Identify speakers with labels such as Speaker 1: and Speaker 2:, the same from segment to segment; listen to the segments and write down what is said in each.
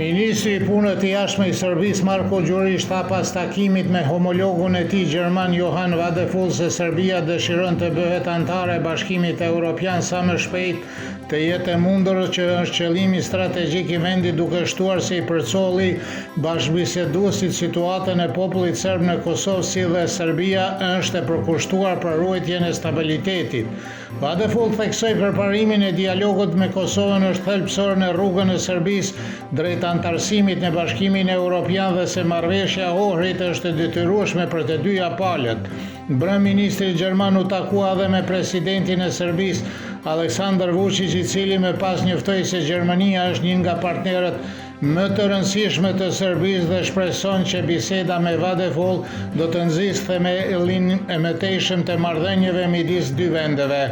Speaker 1: Ministri i Punëve të Jashtme i Serbisë Marko Gjuriq tha pas takimit me homologun e tij gjerman Johann Wadephul se Serbia dëshiron të bëhet anëtare e Bashkimit Europian sa më shpejt të jetë e mundur që është qëllimi strategjik i vendit duke shtuar se i përcolli bashkëbiseduesit situatën e popullit serb në Kosovë si dhe Serbia është e përkushtuar për ruajtjen e stabilitetit. Wadephul theksoi përparimin e dialogut me Kosovën është thelbësor në rrugën e Serbisë drejt anëtarësimit në Bashkimin Europian dhe se marrëveshja e Ohrit është e detyrueshme për të dyja palët. Mbrëmë ministri gjerman u takua edhe me presidentin e Serbisë, Aleksandar Vuçiq, i cili më pas njoftoi se Gjermania është një nga partnerët më të rëndësishme të Serbisë dhe shpreson që biseda me Wadephul do të nxisë themelin e mëtejshëm të marrëdhënieve midis dy vendeve.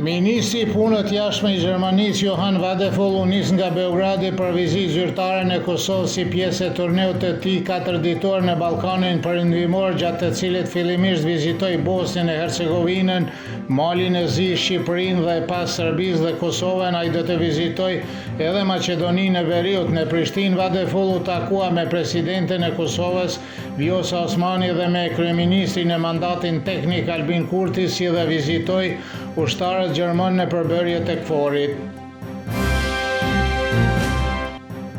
Speaker 1: Ministri i Punëve të Jashtme i Gjermanisë, Johann Wadephul, u nis nga Beogradi për vizitë zyrtare në Kosovë si pjesë e turneut të tij katërditor në Ballkanin Perëndimor, gjatë të cilit fillimisht vizitoi Bosnjën e Hercegovinën, Malin e Zi, Shqipërinë dhe pas Serbisë dhe Kosovën ai do të vizitojë edhe Maqedoninë e Veriut. Në Prishtinë, Wadephul u takua me presidenten e Kosovës, Vjosa Osmani dhe me kryeministrin në mandatin teknik Albin Kurti si dhe vizitoi ushtarët gjermanë në përbërje të KFOR-it.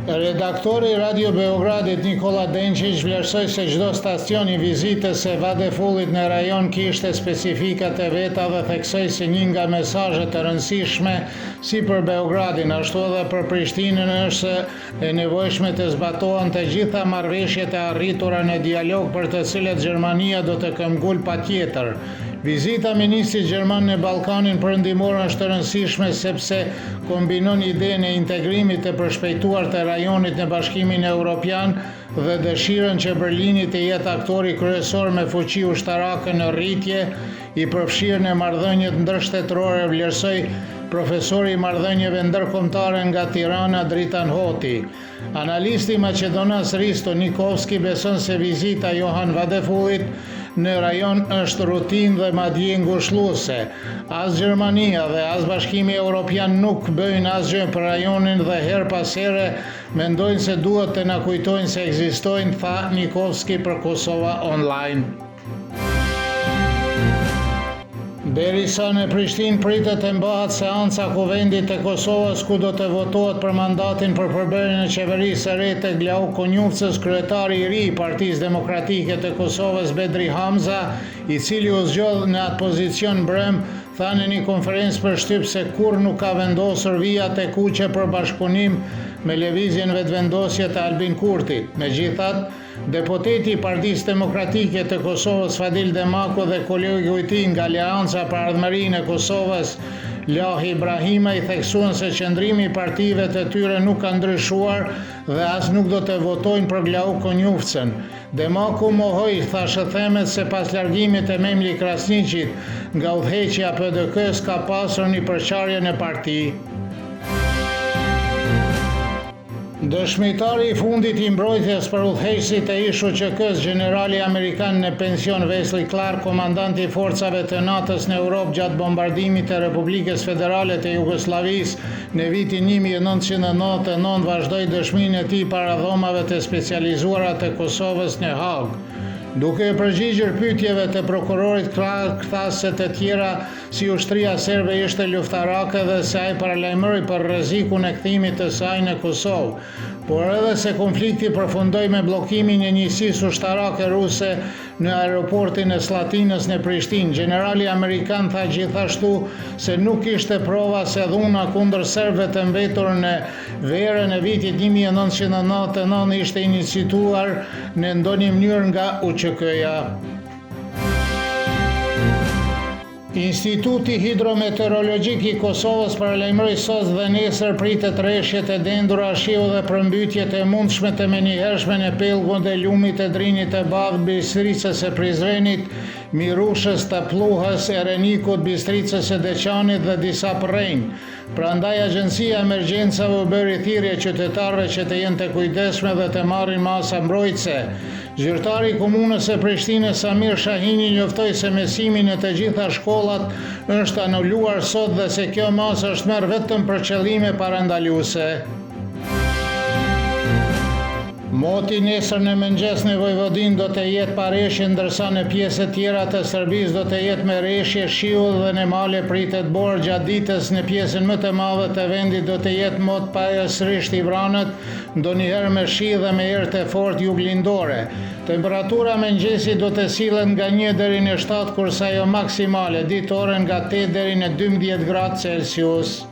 Speaker 1: Redaktori i Radio Beogradit Nikola Dençiq vlerësoi se çdo stacion i vizitës së Vadefullit në rajon kishte specifikat e veta dhe theksoi se një nga mesazhet e rëndësishme si për Beogradin ashtu edhe për Prishtinën është se e nevojshme të zbatohen të gjitha marrëveshjet e arritura në dialog për të cilat Gjermania do të këmbgulë patjetër. Vizita e ministrit gjerman në Ballkanin Perëndimor është e rëndësishme sepse kombinon idenë e integrimit të përshpejtuar të rajonit në Bashkimin Europian dhe dëshirën që Berlini të jetë aktori kryesor me fuqi ushtarake në rritje, i përfshirë në marrëdhëniet ndërshtetërore, vlerësoi profesori i marrëdhënieve ndërkombëtare nga Tirana, Dritan Hoti. Analisti maqedonas Risto Nikovski beson se vizita e Johan Vadefullit në rajon është rutinë dhe madje ngushëlluese. As Gjermania dhe as Bashkimi Europian nuk bëjnë asgjë për rajonin dhe herë pas here mendojnë se duhet të na kujtojnë se ekzistojnë, tha Nikovski për Kosova Online. Derisa në Prishtinë pritet të mbahet seanca e Kuvendit të Kosovës ku do të votohet për mandatin për përbërjen e qeverisë së re të Glauk Konjufcës, kryetari i ri i Partisë Demokratike të Kosovës Bedri Hamza, i cili u zgjodh në atë pozicion mbrëmë, tha në një konferencë për shtyp se kurrë nuk ka vendosur vijat e kuqe për bashkëpunim me Lëvizjen Vetëvendosje të Albin Kurtit. Megjithatë, Deputeti i Partisë Demokratike të Kosovës Fadil Demaku dhe kolegu i tij nga Aleanca për Ardhmërinë e Kosovës, Lahi Brahimaj theksuan se qëndrimi i partive të tyre nuk ka ndryshuar dhe as nuk do të votojnë për Glauk Konjufcën. Demaku mohoi thashethemet se pas largimit të Memli Krasniqit nga udhëheqja e PDK-së ka pasur një përçarje në parti. Dëshmitari i fundit i mbrojtjes për udhëheqësit e ish-UÇK-së, gjenerali amerikan në pension Wesley Clark, komandant i forcave të NATO-s në Europë gjatë bombardimit të Republikës Federale të Jugosllavisë në vitin 1999, vazhdoi dëshminë e tij para Dhomave të Specializuara të Kosovës në Hagë. Duke iu përgjigjur pyetjeve të prokurorit, Clark tha se të tjera si ushtria serbe ishte luftarake dhe se ai paralajmëroi për rrezikun e kthimit të saj në Kosovë, por edhe se konflikti përfundoi me bllokimin e njësisë ushtarake ruse në aeroportin e Sllatinës në Prishtinë. Gjenerali amerikan tha gjithashtu se nuk kishte prova se dhuna kundër serbëve të mbetur në verën e vitit 1999 ishte iniciuar në ndonjë mënyrë nga UÇK-ja. Instituti Hidrometeorologjik i Kosovës paralajmëroi sot dhe nesër pritet reshje të dendura shiu dhe përmbytje të mundshme të menjëhershme në pellgun e lumit të Drinit të Madh, Bistricës së Prizrenit, Mirushës të Plluhës, Erenikut, Bistricës së Deçanit dhe disa përrenj. Prandaj Agjencia e Emergjencave u bëri thirrje qytetarëve që të jenë të kujdesshme dhe të marrin masa mbrojtëse. Zyrtari i Komunës së Prishtinës Samir Shahini njoftoi se mësimi në të gjitha shkollat është anuluar sot dhe se kjo masë është marrë vetëm për qëllime parandaluese. Moti nesër në mëngjes në Vojvodinë do të jetë pa reshje ndërsa në pjesët tjera të Serbisë do të jetë me reshje shiu dhe në male pritet borë gjatë ditës në pjesën më të madhe të vendit do të jetë mot pjesërisht i vranët ndonjëherë me shi dhe me erë të fortë juglindore. Temperatura mëngjesi do të sillet nga një deri në shtatë kurse ajo maksimale ditore nga tetë deri në 12 gradë Celsius.